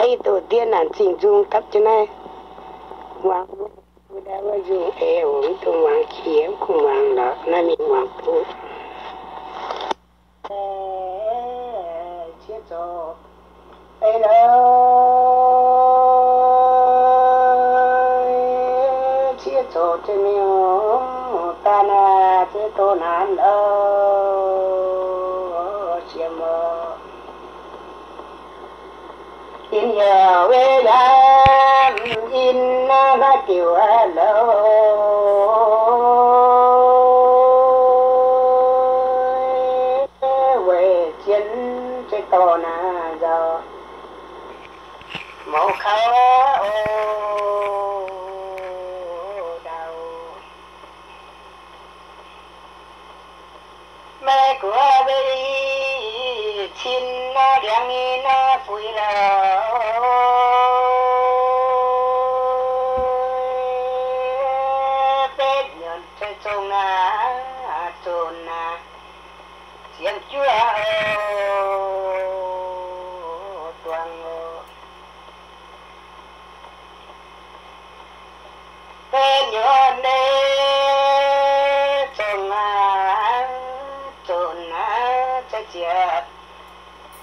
Doqc ndiev naanc zingh nzung dapv jienv naaiv muangx, mbuo wuov nzung eix oc, mv dungx muangx qiex, mv dungx muangx lorqc, naaiv mingh muangx duqv. Ciev zoqc, ei, ciev zoqc ziex miuc daaih naaic, ziex doz naanc oc, jiem oc. Inh yaac wei yaac inh naaiv diuc louc, weic zien ziex doz naanc nzauh, mouz kaux oc, ndau. Maiv guoqv maiv cin naaiv ndiangx ninh naaiv fuix lauh, betv nyuoqc ceix zongh naaiv, zonc naaiv, ziemx juov oc, duangx oc. Betv nyuoqc naaiv zongh aac, zonc aac, ceix ziepc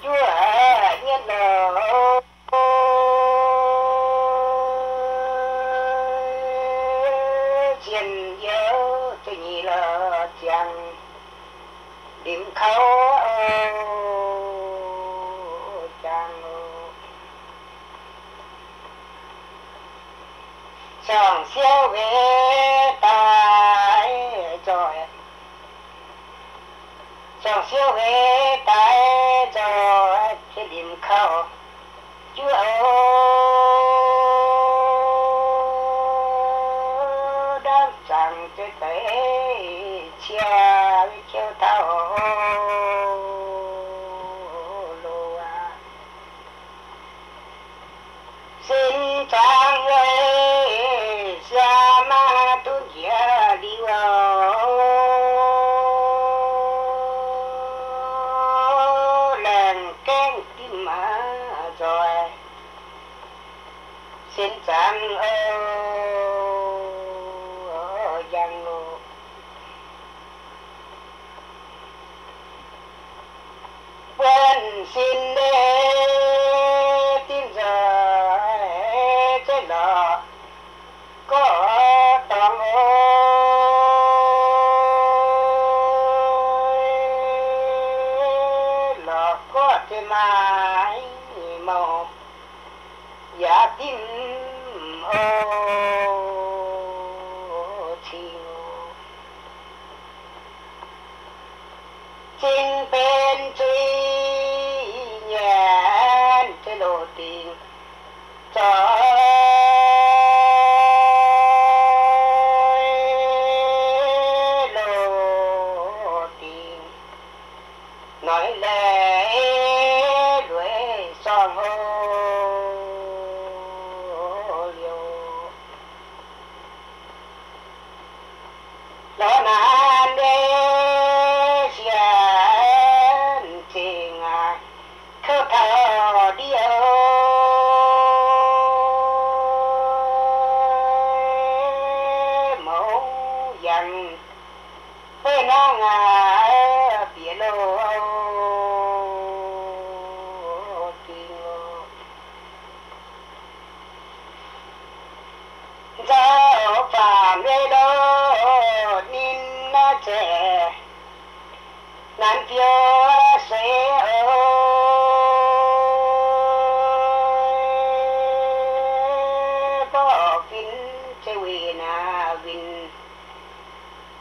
juov nyietv loh, zien youh zeix nyic loh, ziangx limc kouv oc, jangx oc. Siang-siouv heix daaih nzoih, siang-siouv heix daaih nzoih, limc kouv juov oc, ndaamv zaangc zeix deix cie, kouv taux loz aac. Sin zaangc weic siaa maiv duqv njiec liuz oc, laengz gaengh dimv nzoih, sin zaangc oc, njang oc. Buonv sin leiz dimv nzoih, zeiv lorqc gorqv dorngx oc, lorqc gorqv zeiv maaih mouc yaac dimv oc, cing oc. Zingh benx zuiz nyanc zeiv loz-dingc, zoih loz-dingc, noic laih lueic sorngh oc, liouh lorz naanc nyei sienx zingh aac, kouv taux ndiev mouz yangh, beiv nangv aac bieqc loz-dingc oc. Nzauh faanc nyei loz ninh naaiv zeiz naanc biouv suiv oc, mborqv fin zeiv winh aac, winh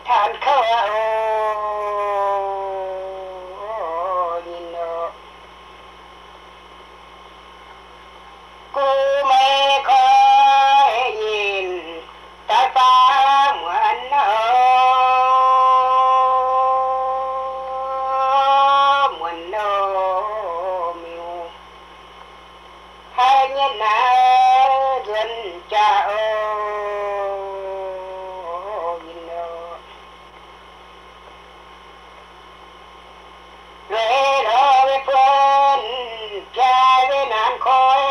taan kouv aqv oc, nyinh oc. Gu meix koi nyinh daaih faaux muonz oc, muonz oc, miuc haiz nyetv naaiv nzuonx jaax oc, nyinh oc. Lueiz lorz mbuo buonv jaaix mbuo naanc koi,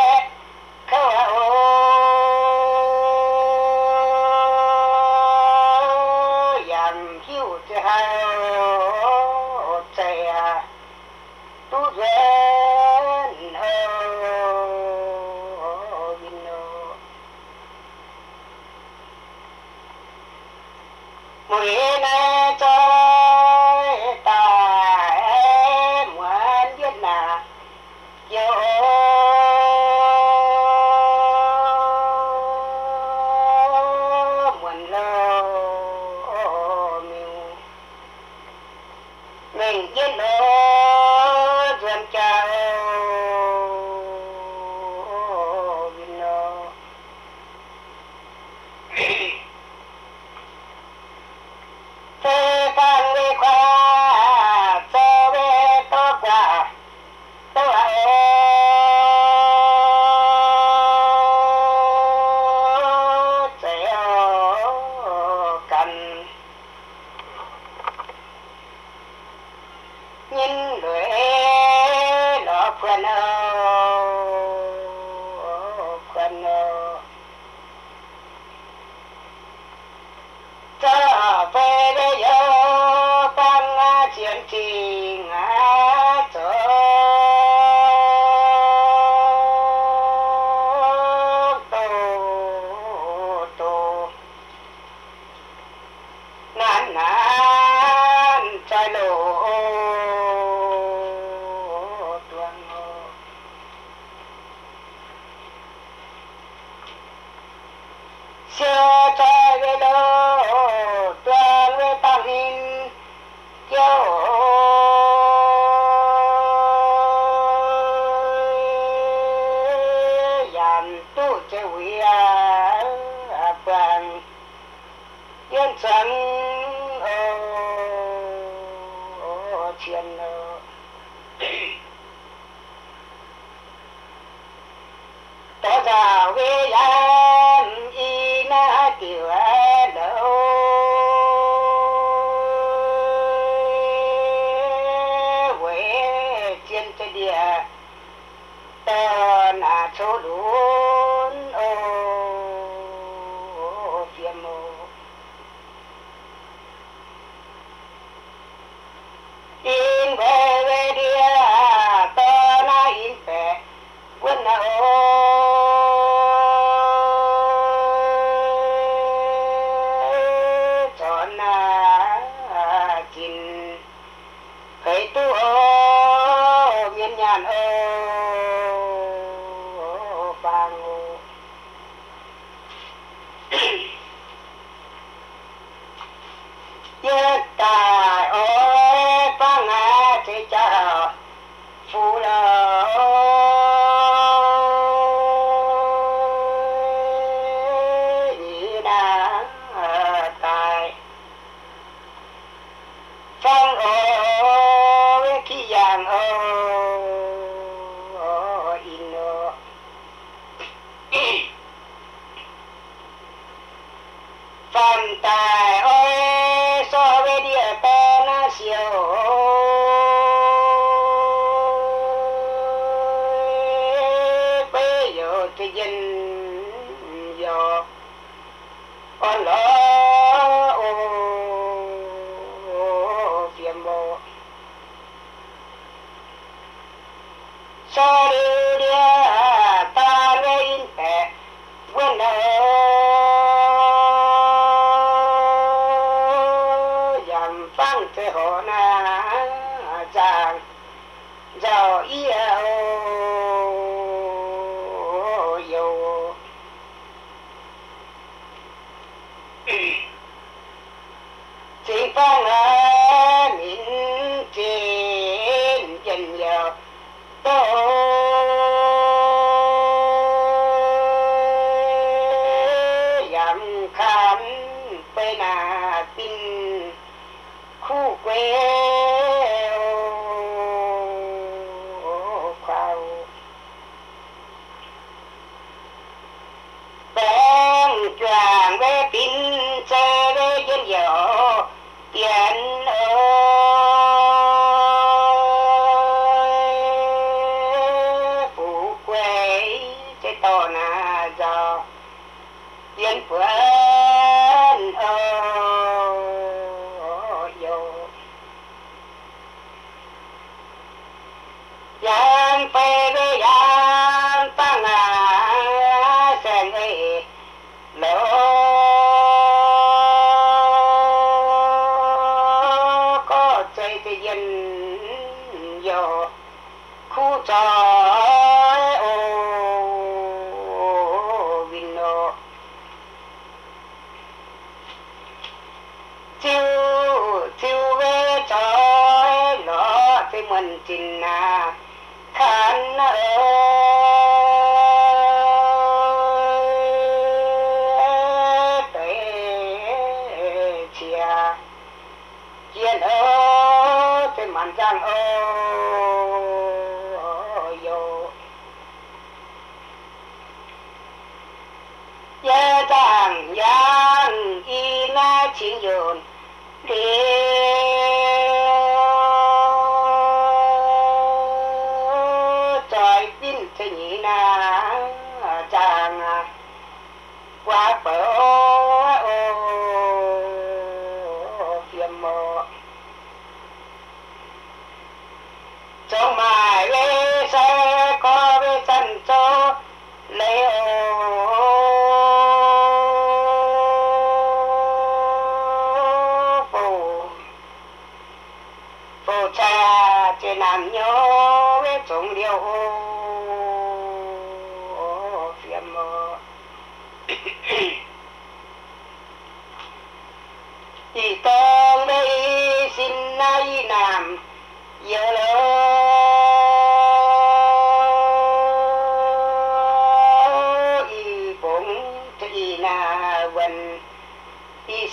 Duqv zeiv wuic aqv, buangh jienv zuangx oc, cien oc. Dorh nzauh wei yaac i naaiv diuc aqv, weic zien za'ndiev dorh naaic coqv lunx oc, fiem oc. Inh weic wei ndie dorh naaiv inh baeqc wuonv naaiv oc, zornc naaiv zinh peix duqv oc, mienh nyaanh oc, faang oc. Yie daaih oix fangv aqv, zeiz jauv fuqv lorqc. Nyic naaiv daaih fangv oc, wetv kiv yaangh oc, in oc. Faam daaih oix sorh wetv ndie-baeqc naaiv siou, beiv youc za'yienh youc orn lorqc oc, fiem oc. Sorh liuz ndie daan wetv in baeqc wuonv oc, yaac fangv zeiz horc naaiv nzangc nzauh yie oc, youc. Cingx fangv aqv, minc zinh njien-youh doqv, yaac mv kaav beiv naaic bin kuv guei oc, kuauz. Baengh juangc wei bin zei wei njien-youh bienx oc, fuqv guei zeiz dorh naaic nzauh bienx buonc oc, youc. Yaac fei wei yaac fangv aqv, saeng ei loz gorx zei za'yienh youh kuv zoih oc, win oc. Ziuh, ziuh wei zoih lorqc zeiv muonc zinh naaic, kan naaiv oc, deix qiex jiex oc, zeiv maanc nzangc oc, youc. Yie nzangc yangh i naaiv cingx yunc liuz, zoih binv za'nyeic naaiv nzangc guaax bouc oc, fiem oc. Zongc maaic wei sai gorx wei zanc zouv leiz oc, fouc, fouc caa ziex naamh nyouz wei zongx liouh oc, fiem oc. Ih dorng mei i sin naaiv i naamh youz loz,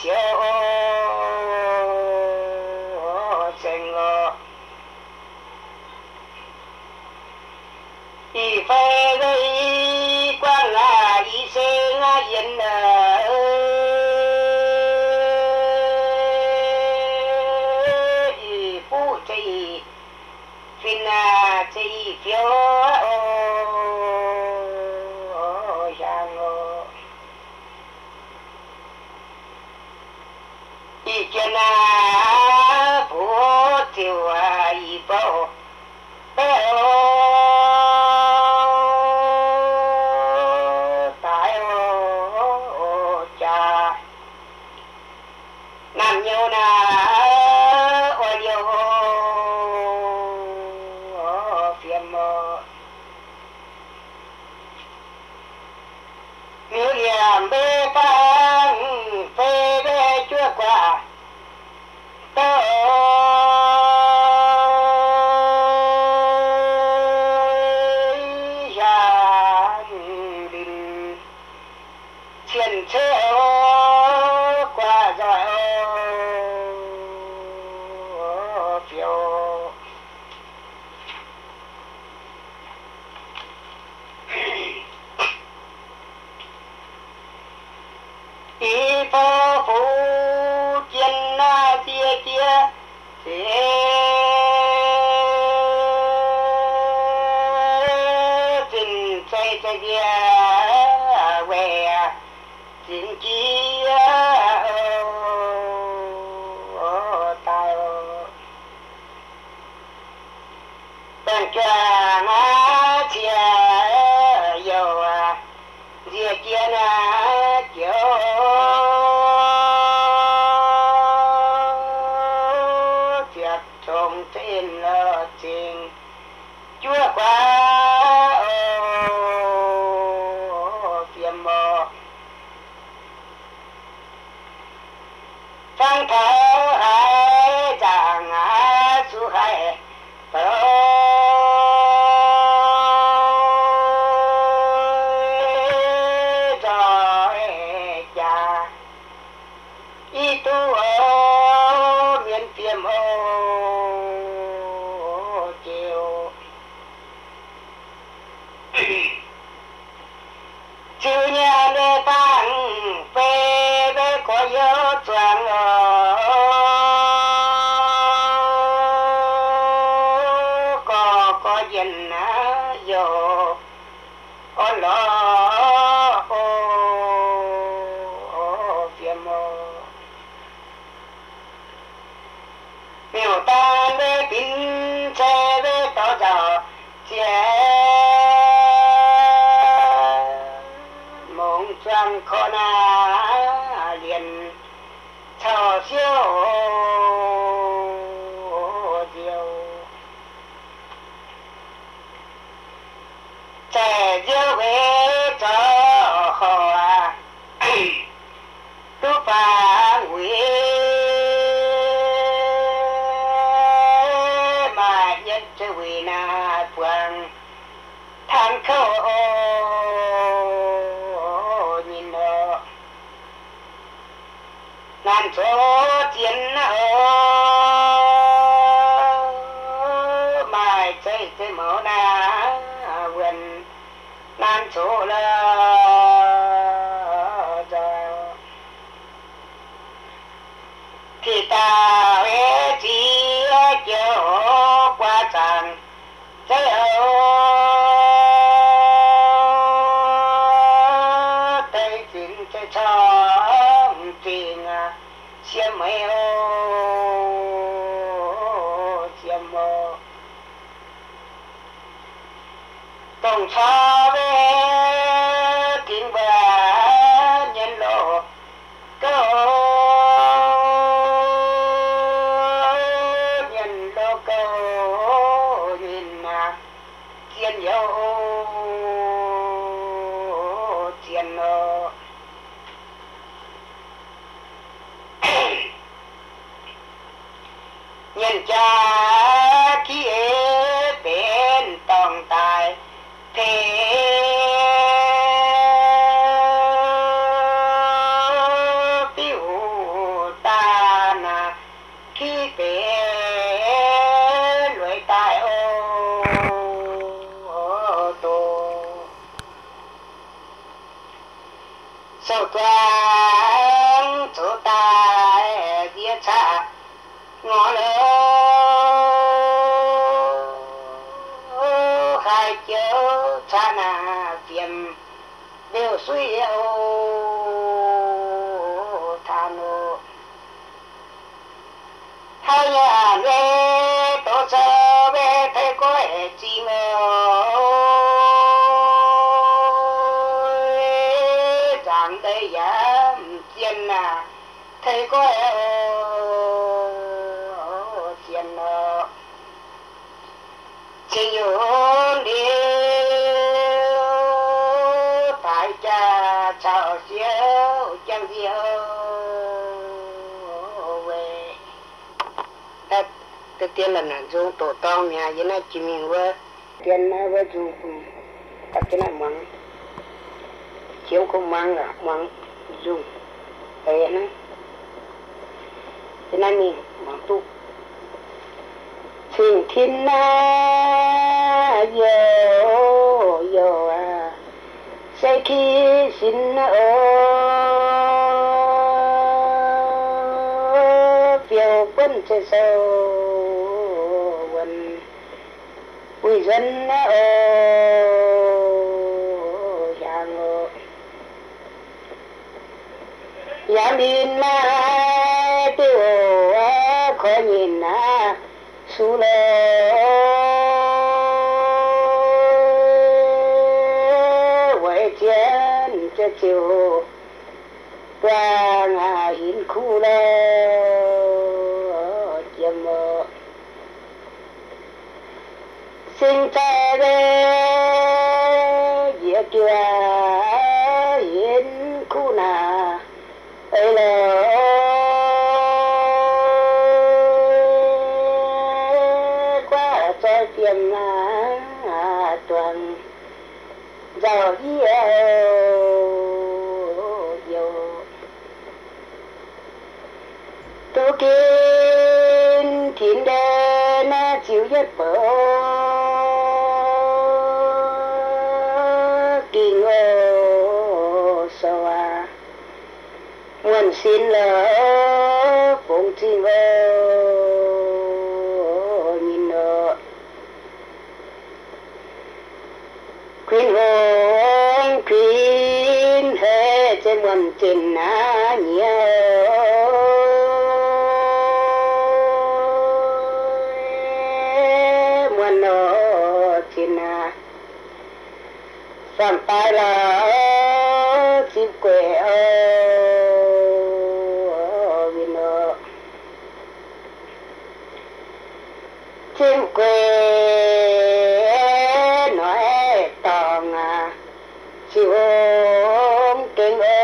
ziouc seng lorqc. Ih fai ih guangc aqv, ih seng aqv, yienx aqv, ih buv zeiv fin aqv, zeiv fiou aqv, o, hiaangx oc. Ih jien aqv, buov ziouc ih bouh baeqv oc, daaih oc, jaax naamh nyouz naaiv oix liouh oc, fiem oc. Miuc liemh mbe bangc fei mbe juov guaax, douh hiaangx linc cien ceix oc, guaax nzoih oc, fiou. Ih bou fu'jueiv jien naaiv nzie jiex, zinh zeiv za'nziec weic zinh jiex daaih oc. Baengh juangc aqv, ciex youh aqv, nzie jiex aqv, joux ziepc congx zinh lorh zingh juov guaax oc, fiem oc. Fangx taux haaix zaangc aqv, zuqc haiz bouc nzoih jaax. Ih duqv oc, mienh fiem oc, jiex oc. Ziux nyanc mbe bangc fei mbe gorx-youz zuangx oc, gorx gorx yienh naaiv youh orn lorz oc, fiem oc. Miuc-daan mbe binc cai mbe dorh nzauc ziex mungz zuangx korv naaiv lienh caux siouv nziouv. Zaic nziouv weic zorc horc aqv, duqv bangc wuic maaih yietv zouv wuic naaiv buangh taan kouv oc, nyinh oc. Naanc zoqc zien naaiv oc, maaih zeiv zeiv mouz naaiv wuonc naanc zoqc lorh nzoih. Tih dauh ei ziex joux guaax zaangc zeiv oc, deix zinx zeiv corng zingh aqv, siem meix oc, siem oc. Dongh corc meix tingx mbuo mienh loz gouv, mienh loz gouv nyinh aqv, zien youz zien oc. Mienh jaa kiv eix benx dorngh daaih tengx biuv Souv-duangv zoux daaih ndiev caqv ngorc lorqc, haih joux caqv naaic fiemx mbeu suiv oc, taux oc. Hnangv nyaanh nyei douz zouv maiv tei goiv zingh oc, nzaangc deix yaac m'jien naaic tei goiv oc, zien oc. Cingx yungz ndiux daaih jaax caux siouv jangv nziouv weic. Deix dien la'nanc nzung doqc dorng mi'aqv. Yie naaiv jiex mingh wuov dien naaiv wuov nzung bun, da'jienv naaiv muangx, jiex kungx muangx, muangx nzung deix naaiv. Yie naaiv mingh muangx duqv. Cing-Tin naaiv youc youc aac, se ki sin oc, fiou buonv zeiv sou wuonx, wuic nzuonx naaiv oc, hiaangx oc. Yaac mingh naaiv diuh oc, koi nyinc aac, su lorqc, weic zien ziouc buangh hinc kuv lorqc, jiem oc. Sing zaih njiec juoh hinc kuv naaic, eix lorqc, guaav zoih fiem duangc nzauh yie oc, youc. Duqv ginv tinx ndeic naaiv ziux yietv bouc, gingh oc sou aac, muonh sin lorqc, fungx zingh oc, nyinh oc. Kuinx hngongx kuinx heix, zeiv muonh zinh aac nyiex, muonh oc zinh aac, samh daaih lorqc, zipv gueic oc, winh oc. Zipv gueic noic dorngx aac, ziux hngongx gengh oc,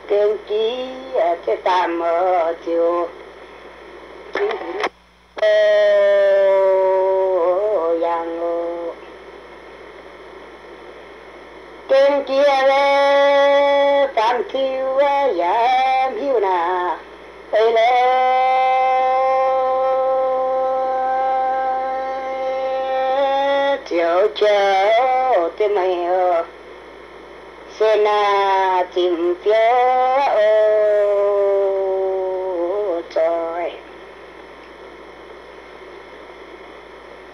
gengh jiex ziex daamh oc, ziux zingh hinc oc, yangh oc. Gengh jiex faam ziux yaac mv hiuv naaic, eix leiz ziouc qiex ziex meih oc, se naaic zimc fiouv oc, zoih.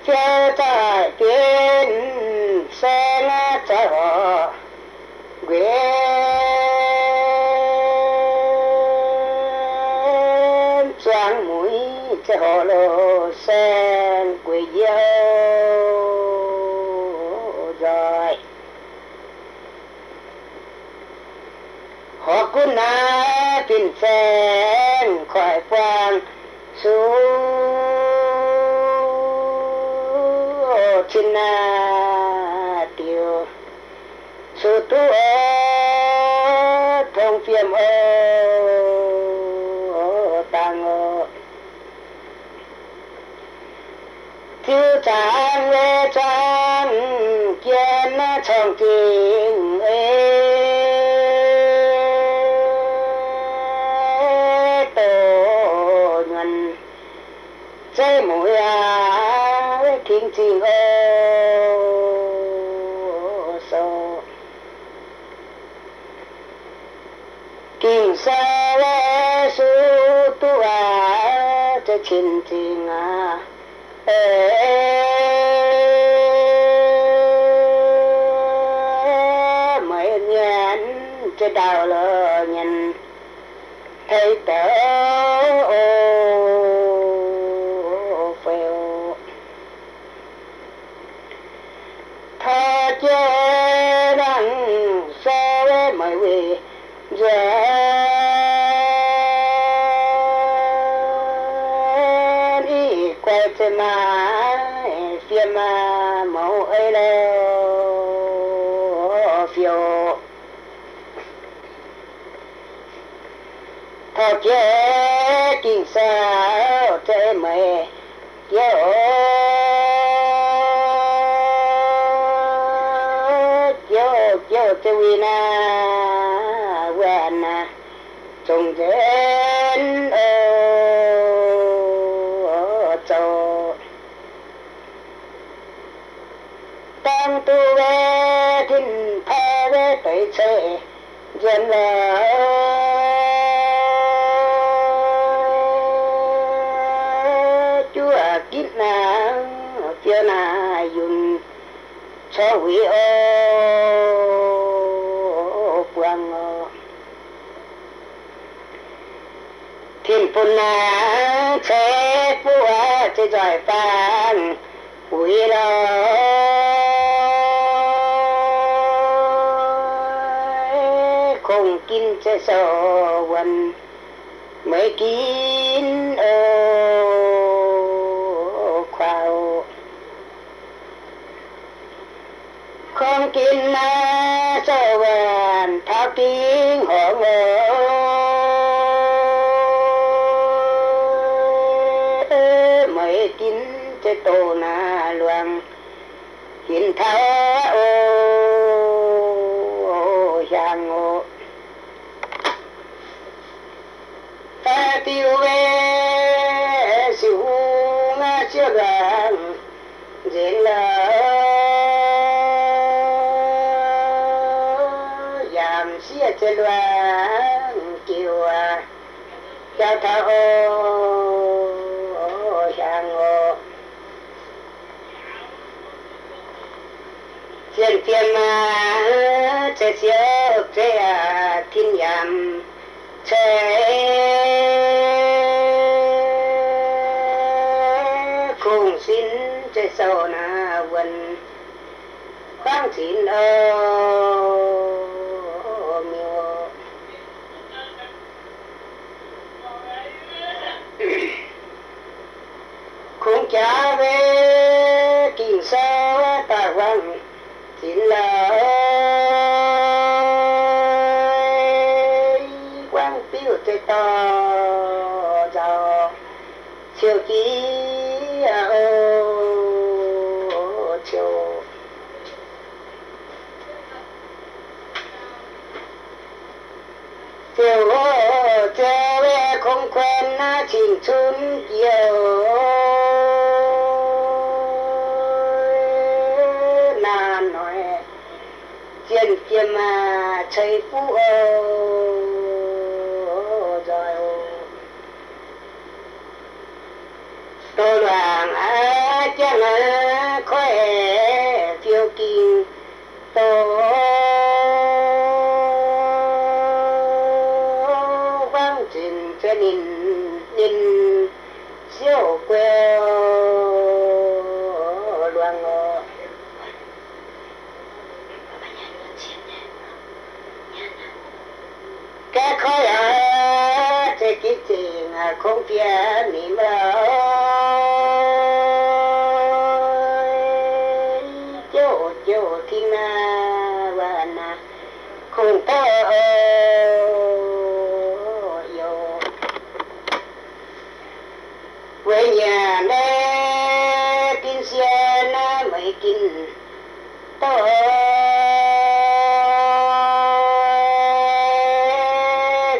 Fiouv zoih bienv saeng zoih horc, nquenx zuangx muic zoih horc loz saeng gueic yie oc, nzoih. Horc gunv naaiv fin-saeng koiv buangh suv, cin naaiv diuh suv duqv oc, tong fiem oc, dangh oc. Ziux zaangc leiz zuangx jien corng zingh ei, doz nyuonh zeiv muic aac, Cing-cing oc, sou. Ging-Sou, suv duqv aqv, za'cin-cing aqv. Meih nyanc za'ndauh lorz nyanc tei deix oc, fei oc. Taux jienv laangz sou meih weic nzuonx, i guai zeiv maaih fiem mouz ei lorh fiou. Taux jienv Ging-Sou zeiv meih, jiouv, jiouv, jiouv zeiv win aac, wuonx aac, zongc nzengc oc, zoux dangh duqv weic tin-paaix weic deix ceix nzuonx lorz juov ginv naaiv fiou naaiv yunh corc wuic oc, buangh oc. Tin-bun naaiv ceix fuqv zeiv nzoih faang wuic lorz kungx ginv zeiv sou wuonx meix ginv oc, kuaaux. Kungx ginv naaiv sou wuonx taux dingh horngh oc, meix ginv zeiv doz naaiv luangx hinc taux oc, hiaangx oc. Fai diuh weic siouc hungh siouc luangx nzengc lorz, yaac m'sieqv zeiv luangx jiuv jauv taux oc, hiaangx oc. Zien fiem aac, zeiv siouc zeiv aac, tin yaac ceix, kungx sin zeiv sou naaiv wuonx huaangv zinx oc, miuc. Kungx jaax weic Ging-Sou daaih huaangv zinx lorz, huaangv biuv zeiv dorh nzauh ciouv jiex oc, ciouv. Ziouc ziouc kungx kuonx naaiv cing-cun jiex, naanc noic zien fiem ceix fuqv oc, nzoih oc. Doz luangc aqv, jangv aqv, koiv fiou ging doz, huaangv zinx zeiv ninh, ninh siouc guei luangc oc. Gaax koiv aqv, zeiv gitv zingh kungx fiev nimc lorz, jouv jouv tin naaiv wuov naaiv kungx douh oc, youc. Weic nyanc naaiv ginv sien naaiv meix ginv douh,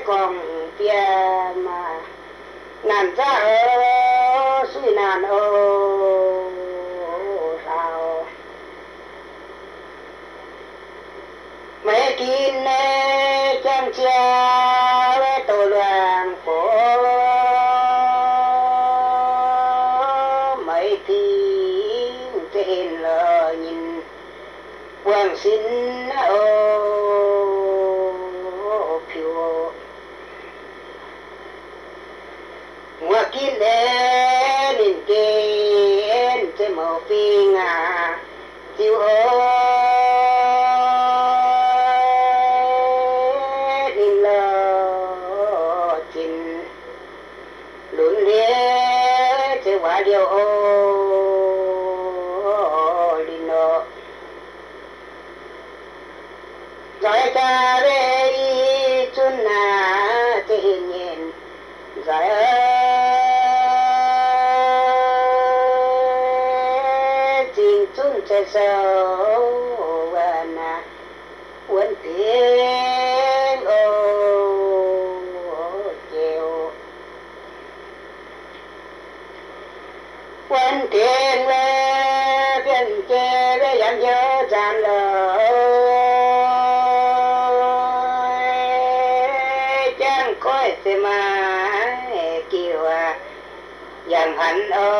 gorngv bieqc maaih naanc nzaqv oc, suiv naanc oc. Doz luangh gox meix fingx, za'gengh lorz nyinh buangh sin oc, piux. Muoz ginv aeqv, ninh gen za'gengh mouz fingx aac, ziux oc, ninh lorz zinh lunx liuz, za'gengh waac liouh oc, linh oc. Nzoih jaa mbe i zunv naaic, za'gengh nyinh nzoih zingh zunv za'gengh sou wuonh naaic, wuonv dingc oc, jiex wuonv dingc mbe, mbienv jiex mbe yaac hnyouv nzaanx lorqc, jangv koiv za'gengh maaih giuh yangh hanc oc,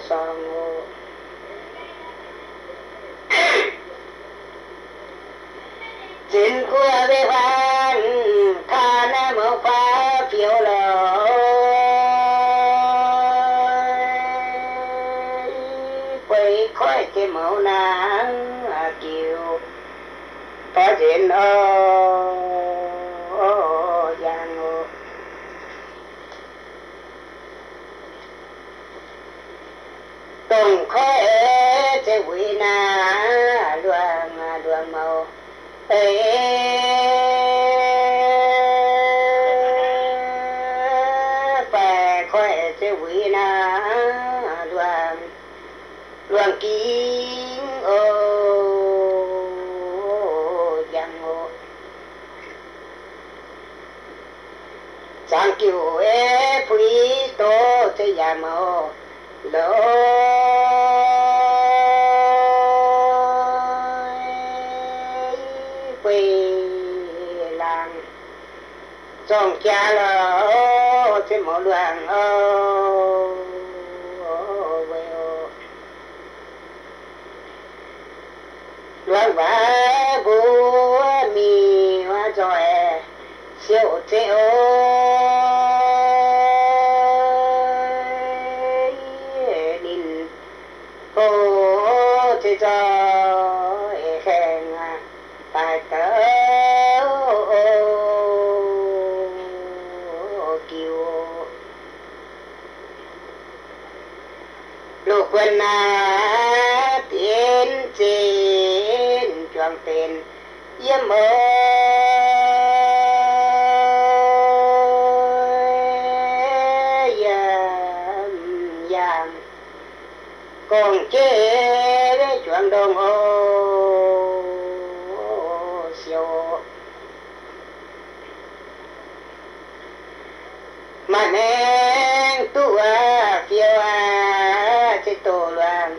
sorng oc. Zinx guoqv mbe huaang, taan naaiv mouz guaav fioux lorqc, bueix koiv deix mouz naaic, giuh dorv nzenc oc, yangh oc. Dongh koiv za'gengh wuic naaic, luangh, luangh mouz eix, faix koiv za'gengh wuic naaic, luangh, luangh gingx oc, yangh oc. Zaangc giuc aeqv, puix doz za'gengh yaac mouz lorqc, bueix laangz zorng jaax lorqc, za'gengh mouz luangh oc, weic oc. Luangh waac mbuo mingh wuov nzoih siouc zeiv oc, ninh gox zeiv nzoih haengh daaih douc giuh. Loz-guon naaiv dienx zenx juangc benx yiem oc, yiem yaangh gorngv jeiv juangc ndongh oc, siouc. Maaih maengx duqv aqv, fiou aqv, za'gengh doz luangh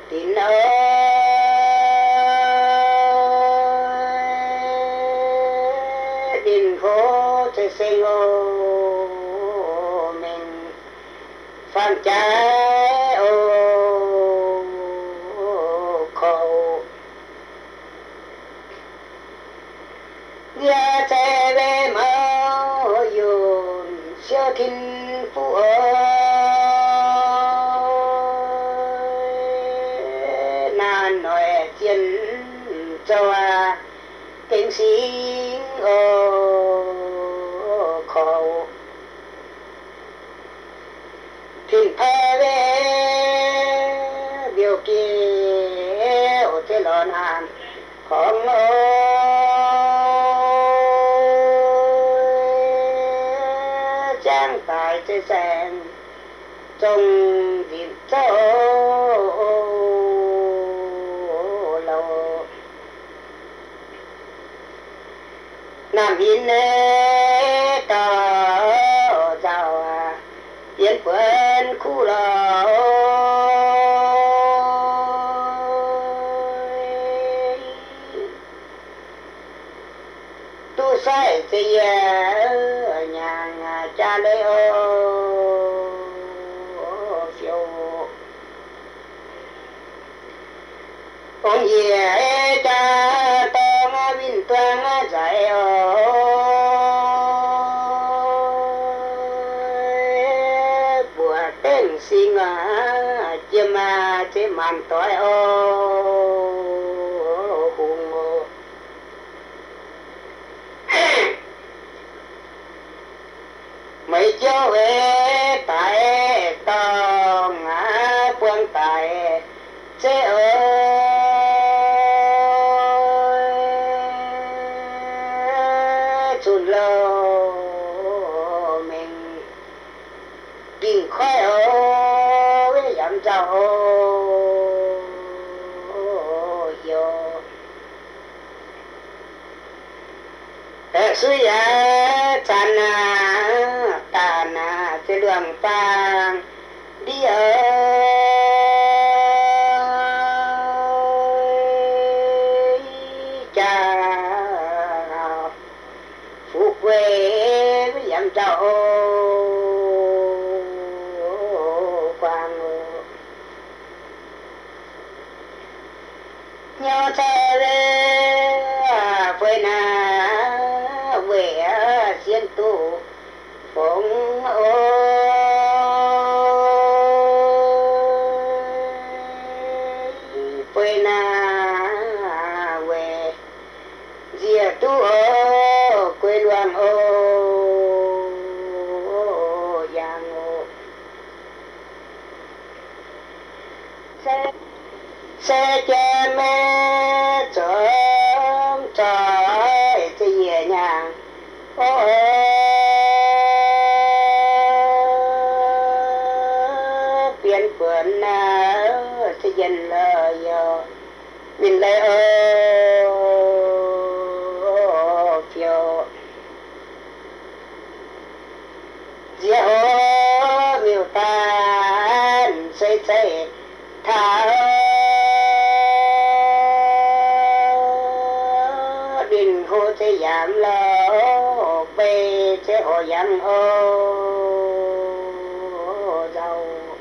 dinc oc, ninh hlo za'gengh seng oc, mengh faam jaaix oc, korv yie cai mbe mouz yunh siou tin fuqv oc, naanc noic zien zouv aqv, gengh singx oc, korv tin-paiv mbe mbiouh giouh za'gengh lorz naanc horngz oc, jangv daaih za'gengh saeng zong nzipc zouv louc. Naamh yinh naaiv dorh nzauh bienx buonc kuv lorqc. Zeiz yie nyaangc jaa leiz oc, fiou. Ong-yie jaa dorng winh duang nzaic oc, buoqc dengh sing jiem zeiv maanc doix oc, hungh oc. Meih jouv ei daic dorngh aqv, buang daic zeiv oc, zunh louh mengh ging koiv oc, yamv nzauh oc, hioc. Suiv yaac zanc aac, daanh aac, ziex luangc baang ndiev oc, jaax fuqv guei yamv nzauh oc, guangc oc. Nyouz cai leiz fui naaiv weic sienx duqv fongx oc, fui naaiv weic nziex duqv oc, guei luangh oc, yangh oc. Se jien meiv zorngv zoih, se yie nyaangh oc, bienx buonc naaiv se yienh lorh yoc, winh leiz oc, fiou. Nziex oc, miuc-daanh se zeiv taux, ninh hlo se yaac lorh, bei se horc yangh oc, nzauh.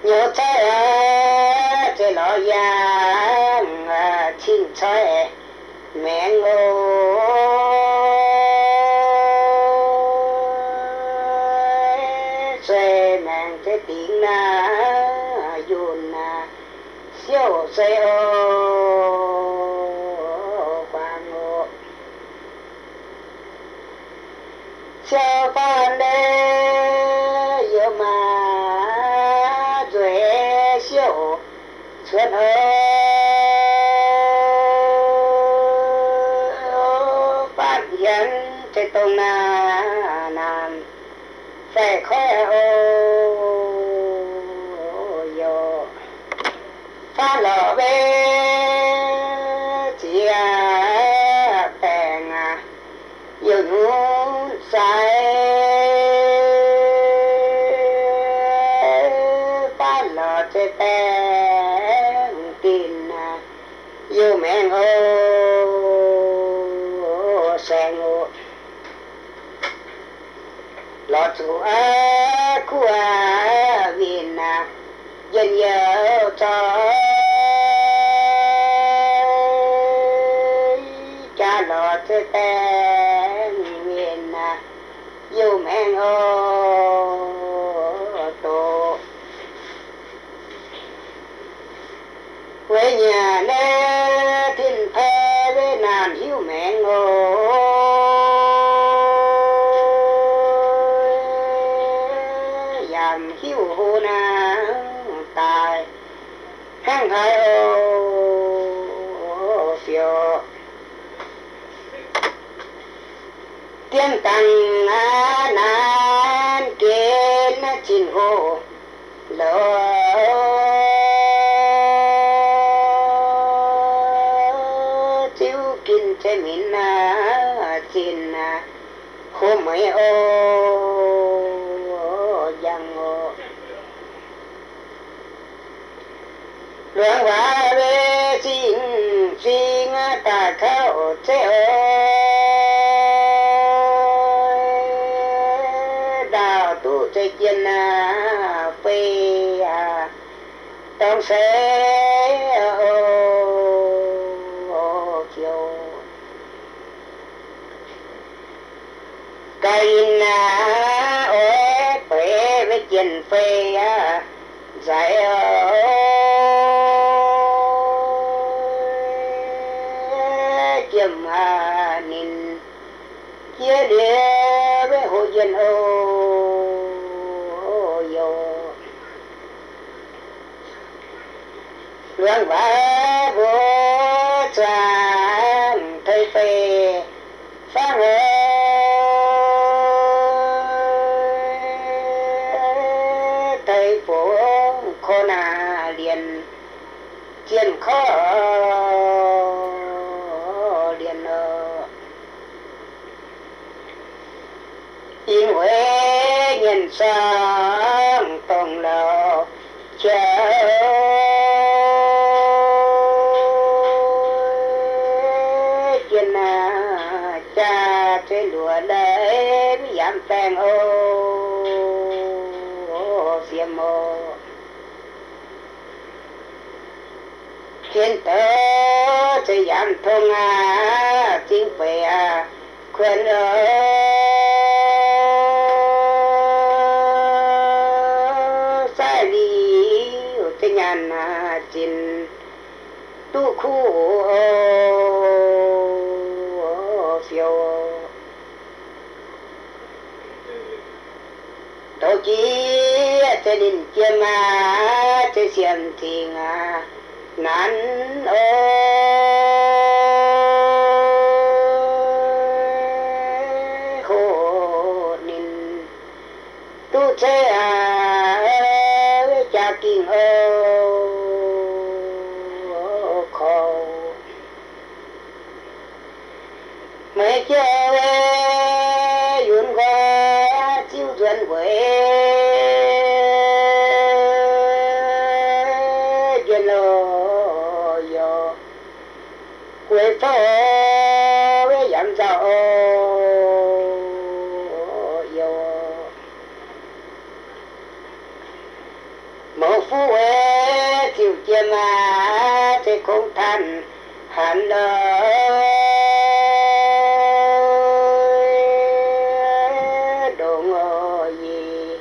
Nyouz coiv aac, zeiv lorz yangh, cing coiv maengx oc, sueih maengx zeiv dingx naaiv yunh naaiv siouv sueih oc, guangc oc. Siou faanv leiz yiem maah nzueic siouv cuotv oc, faanv hienx zeiv dongh naaiv naamh faix koiv oc, yoc. Faanv lorqc mbenc ziex baengc aac, youh nyunc sai. Faanv lorqc zeiv baengc dinh aac, youh maengx oc, saengx oc. Lorz zuqc aqv kuv aac winh aac, njien-youh zoih, jaax lorz zeiv baengc winh aac, youh maengx oc, doqc. Weic nyanc naaiv tin-pei weic naamh hiuv maengx oc, yaac hiuv hlo naaiv daaih hnangv haaix oc, fiouv. Dien dangx naaiv naanc gen naaiv zinh hoc loz, ziouv gin zeiv minc naaiv zinh hoc meix oc, njang oc. Luangx waac weic zingh zingh daaih kauv zeiv oc, ndaauh duqv zeiv jien aqv, fei aqv, dorng seix oc, fioux. Ga'lin aqv, oix beiv weic jien fei aqv, nzaic oc, jiem aqv, ninh jiex liuz weic hoqc njien oc, yoc. Luangc waac mbuo zuangx tei fei fangv oc, tei fongc korv naaic lienh zien korv lienh oc. Inh weic nyienc sorng dongh lauh qiex jien aqv, jaa zeiv luoqc leiz mv yaac baengh oc, siemx oc. Jien douz zeiv yaac tong aqv, zingv feix aqv, kuonx oc, saaiv liuz zeiv nyaanh aqv, zinx duqv kuv oc, fioux. Douz jiex zeiv ninh jiem aqv, zeiv siemx cingx aqv, nanc oc, hoqc ninh duqv zeiv aqv, jaa ging oc, korv. Meih jienv yunv nqoi ziuv nzuonx weic njien-louh yoc, gueix fouv weic yaac nzauh oc, yoc. Mouz fuqv weic ziux jiem aqv, zeiv kongx tanh hanc lorh, ndongc oc, yie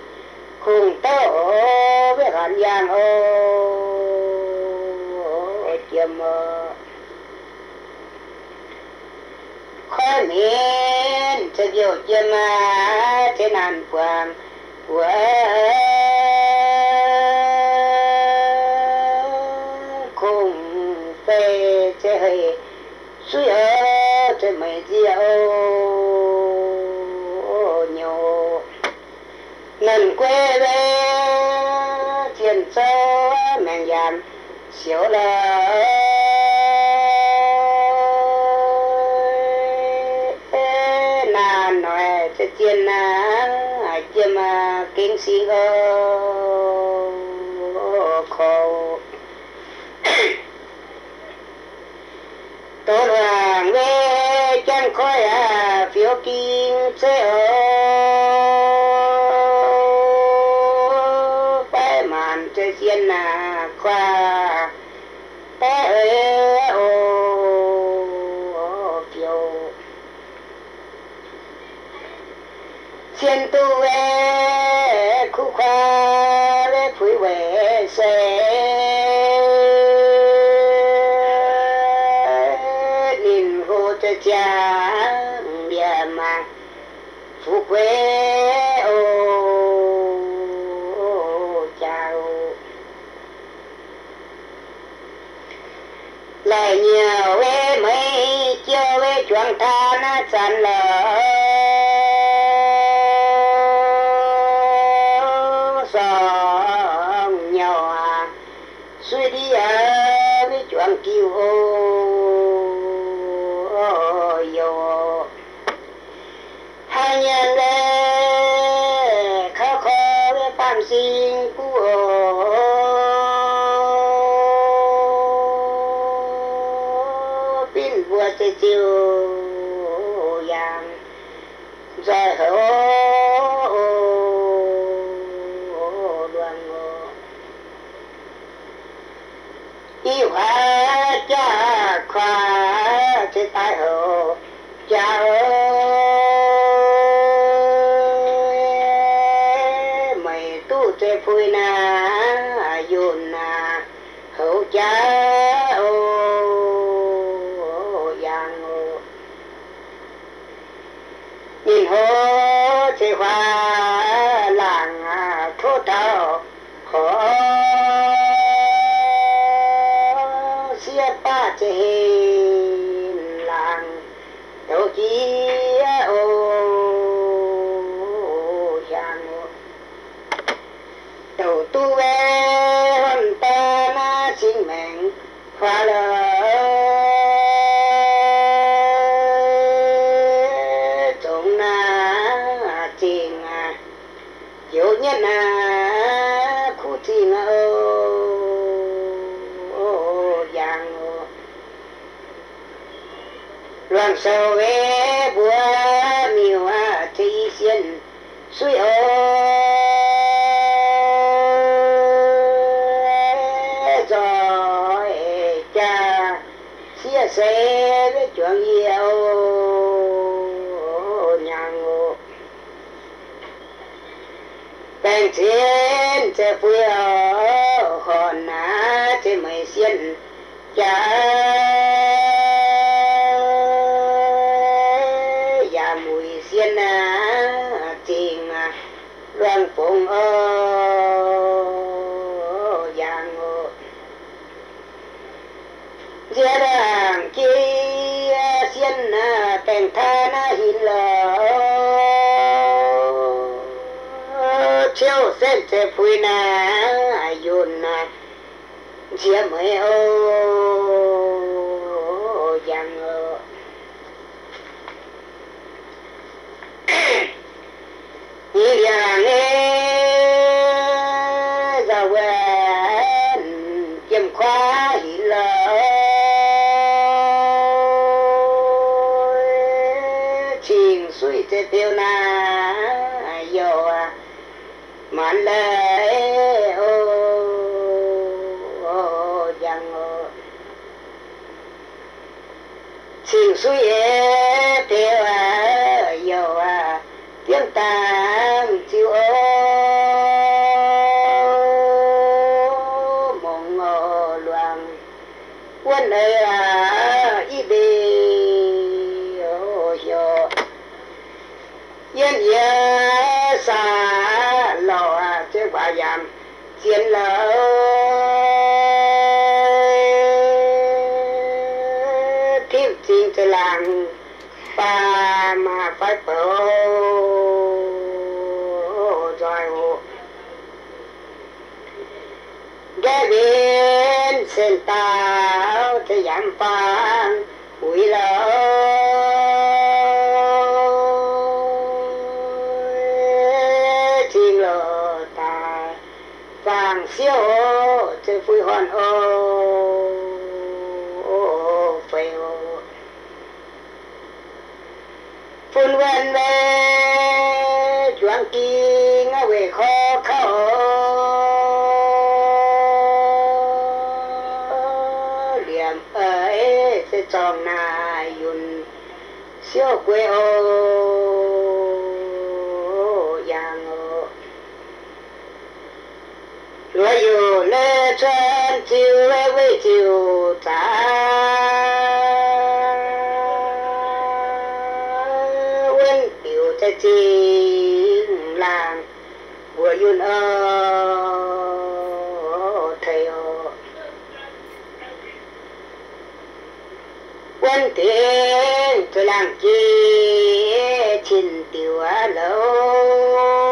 kungx douv weic hanc yaangh oc, jiem oc. Koiv minc zeiv mbiouh jiem aqv, zeiv naanc buangh wuov, kungx fei zeiv hei suiv oc, zeiv meix nzieqc oc, nyouz. Nanc guei weic zien zouv maengc yaac siouc lorh, naanc noic zeiv zien aqv, jiem aqv, gengh singx oc, korv. Douz luangc weic jangv koiv aqv, fioux ging zeiv oc, baeqv maanc zeiv sien aqv, kuaah baeqv oc, fioux. Cien duqv weic kuv kuaah weic puix weic seix, ninh hlo zeiv ziangh mbiaec mangc fu'jueiv oc, jaax oc. Laic nyouc weic meix jiou weic juangc taan naaiv zanc lorh, sorng nyouc aac, suiv ndiev weic juangc jiu oc, yoc. Haaix nyungc leiz kaux korv weic baamh sing guv oc, binv mbuo se ziouc yangh nzoih houc luangh oc. I huaax jaa kuaax se daaih houc jaa oc. Meih duqv zeiv-fui naaic yunh naaic houc jaa oc, yangh oc. Ninh hlo se huaax laangc tov taux horc sieqv baav zeiv-hlen laangc douc jiex oc, yangh oc. Douc duqv wuov horn daaih naaiv cing maengc huaax lorqc, zongx naaiv zingh aqv, youz nyetv aqv, kuv zingh aqv oc, yangh oc. Luangh sou weic mbuo miuc aqv, zeiv i sienh suiv oc, nzoih jaa sieqv se weic juangc yie oc, yangh oc. Baengh cien zeiv-fui oc, horn naaiv zeiv meih sienh jaa, yaac muic sienh aqv, zingh aqv, luangh bungx oc, yangh oc. Nziex ndaangc jiex sienh naaiv baengc taav naaiv hinc lorqc, ciouv setv zeiv-fui naaiv yunh naaiv nziex meih oc, yangh oc. Ih ndiangx nyei nzauh wuonh jiem kuaav hinc lorqc, cing-suiv zeiv-beu naaiv youh aqv, maanc leiz oc, yangh oc. Cing-suiv ei beu aqv, youh aqv, biomv dangx ziux oc, mungz oc, luangx wuonh eix aqv, i mbiv oc, heuc yienh yie saax louc aqv, zengv guaax yaac zien lorqc, tipv zingh za'laangc faam aqv, fai bouc nzoih oc. Nqaeqv win sen daaux za'yamv faang uix lorqc, zingh lorqc daaih faang siouv oc, zeiv-fui horn oc, feix oc. Fun wuonh weic juangc ging weic korv kauv, liemh eix se zorngh naaic yunh siouv guei oc, yangh oc. Luoqc youc naaiv cuotv ziux weic ziux zaax, wuonv diuc za'gengh zingh laangh mbuoqc yunh oc, teix oc. Wuonv dingc zuqc laangh jiex cin diuc aqv loh,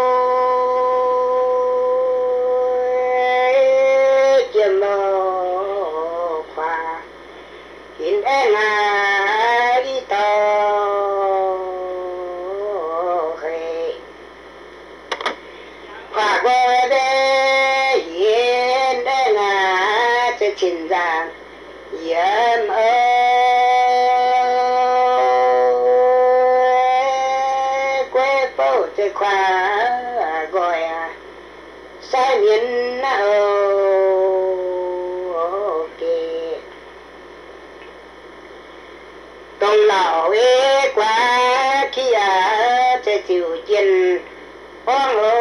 jiem loh kuaax hinc aengx aqv, i dauh hec. Kuaax nqoi mbe hinc aengx aqv, se cin nzaangc yiem oc. daaih mienv naaiv oc. Geh dongh lauc ei guaax kiv aqv, zeiz ziouc jien borngv oc,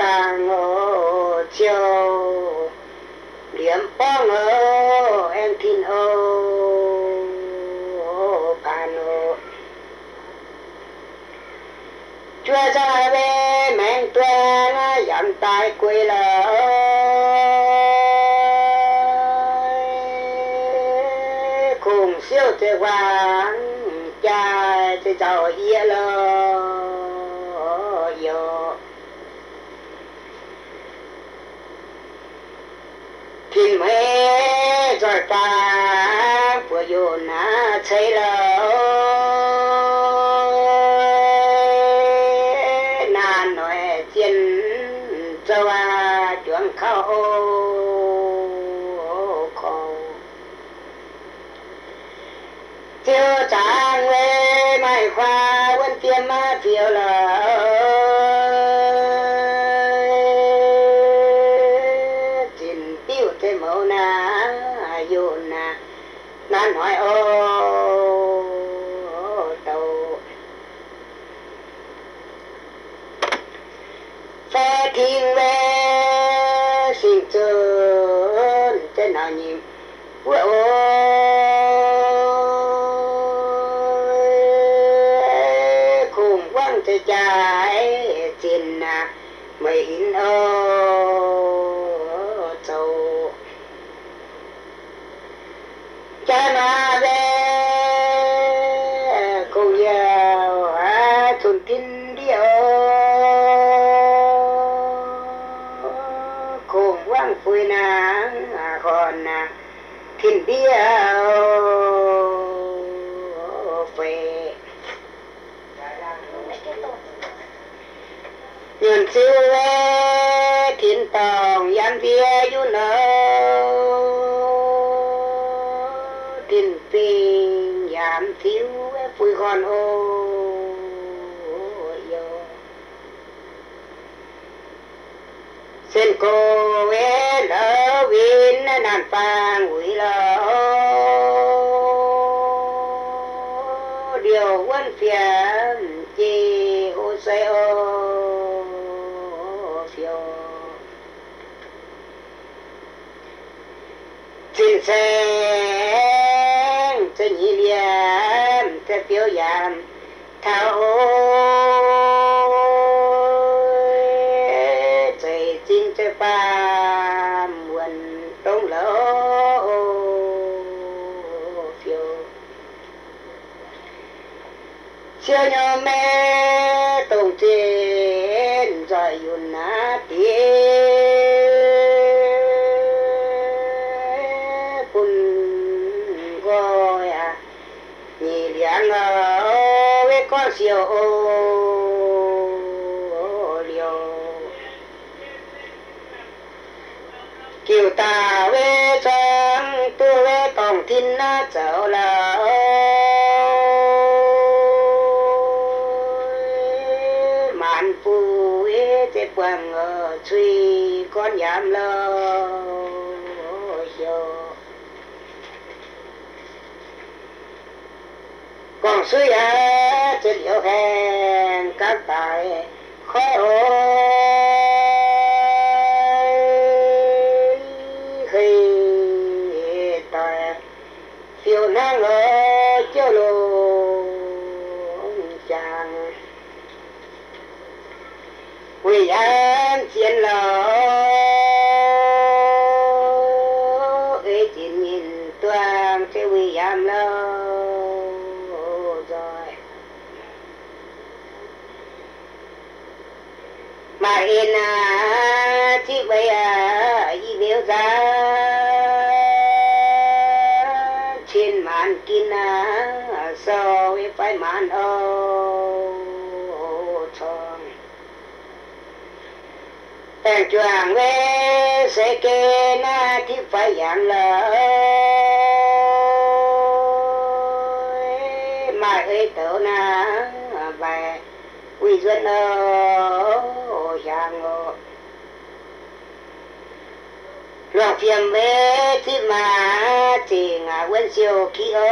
dangh oc, ciou liemh borngv oc, aengx tin oc, paanx oc. Juov nzangv mbaeqc maengx duqv yamv daaih guei lorqc. Kungx siouv zeiv-huaang jaaix zeiv nzauh yie lorqc yoc. Tin-Hmei nzoih faang buoz-youz naaiv ceix lorqc. Naanc noic zien zouv aqv, juangc kauv oc, korv. Ziouv zaangc weic maaih huaax wuonv fiem maiv fiouv lorqc. Zinh diuv zeiv mouz naaiv, youz naaiv, naanc noic oc, douc. Fai ting weic singx zunv zeiv nauc nyim wuov oc. Kungx wangv zeiv jaaix zinh aqv, meih hinc oc, zoux. Jaaix maaz mbaeqc kungx youh aqv, cunx tin ndiev oc. Kungx wangv fuix naaiv, horn naaiv, tin ndiev oc, feix. Nyunc ziu weic tin-dorngh yaac mbiex yunc oc. Tin-fingx yaac mv fiuv weic fuix horn oc, youh. Sen-gox weic ndouv win naaiv naanc faang wuic lorqc. Liouh wuonv fiem jiex hlo sei oc, fiouv. Zinh saeng zeiv nyic liemh, zeiv fiouv yaac taux oc. Zeiv zinh zeiv faam wuonc dongh lorqc, fiouv. Siou nyorm maiv dongh zinh nzoih yunh naaiv diex bun nqoi aqv. Nyic liangx oc, weic gorngv siou oc, liouh. Jiuc daaih weic zuangx duqv weic dorngh tin naaiv zoux lorqc. Maanc buic zeiv buangh cuiv gorn yaac mv louh heuc. Gorngv suiv aqv, zinh liouh haengh gapv daaih koiv oc. Hei doic fiuv hnangv oc, jouv longx jangx. Wuic yaac zien lorqc, ei zinh nyinh duangh zeiv wuic yaac louh nzoih. Maaih en aqv, ziqv wei aqv, i weuv nzangc. Cin maanc gin aqv, sou wei fai maanc oc, corng. Baengh juangc weic seix gen naaiv tipv faix yangh lorqc. Maaih ei douz naaiv mbaih wuic nzuonx oc, hiaangx oc. Luangh fiem mbe zipv maac zingh aqv, wuonv siou kiv oc,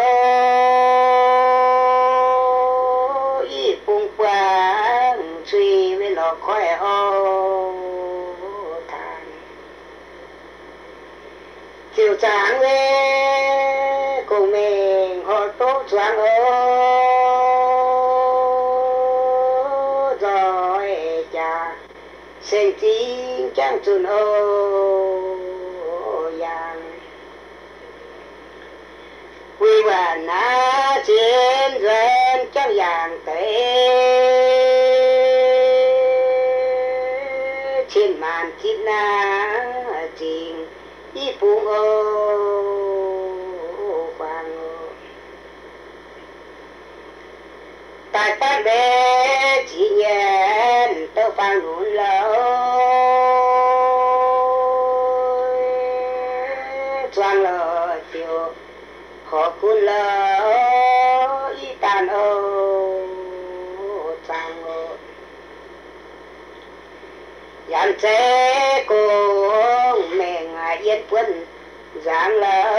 i bung buangh cui mbe lorz koiv oc, taanx ziouc zaangc mbe gong-mengh horc doqv zuangx oc, nzoih jaax seng zingh jangv zunc oc, yangh wuic waanc naaiv zien nzuonx jangv yangh deix, cien maanc zipv naaiv zingh i bung oc, faang oc. Daaih batv mbe ziex nyeic douc faang nunc lorh, zuangx lorh ziouc horc gunv lorh i daanh oc, zaangc oc. Yaac zeiz gong-mengh yiem buonv nzangc lorh,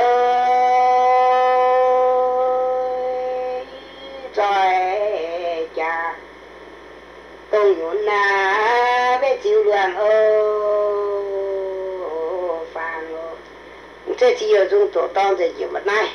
zoih jaax dongh nyunc naaiv mbe ziux luangh oc, faang oc. Mv zeiz ziex youh nzung doqc dorng nzengc njiec mbuo naaiv.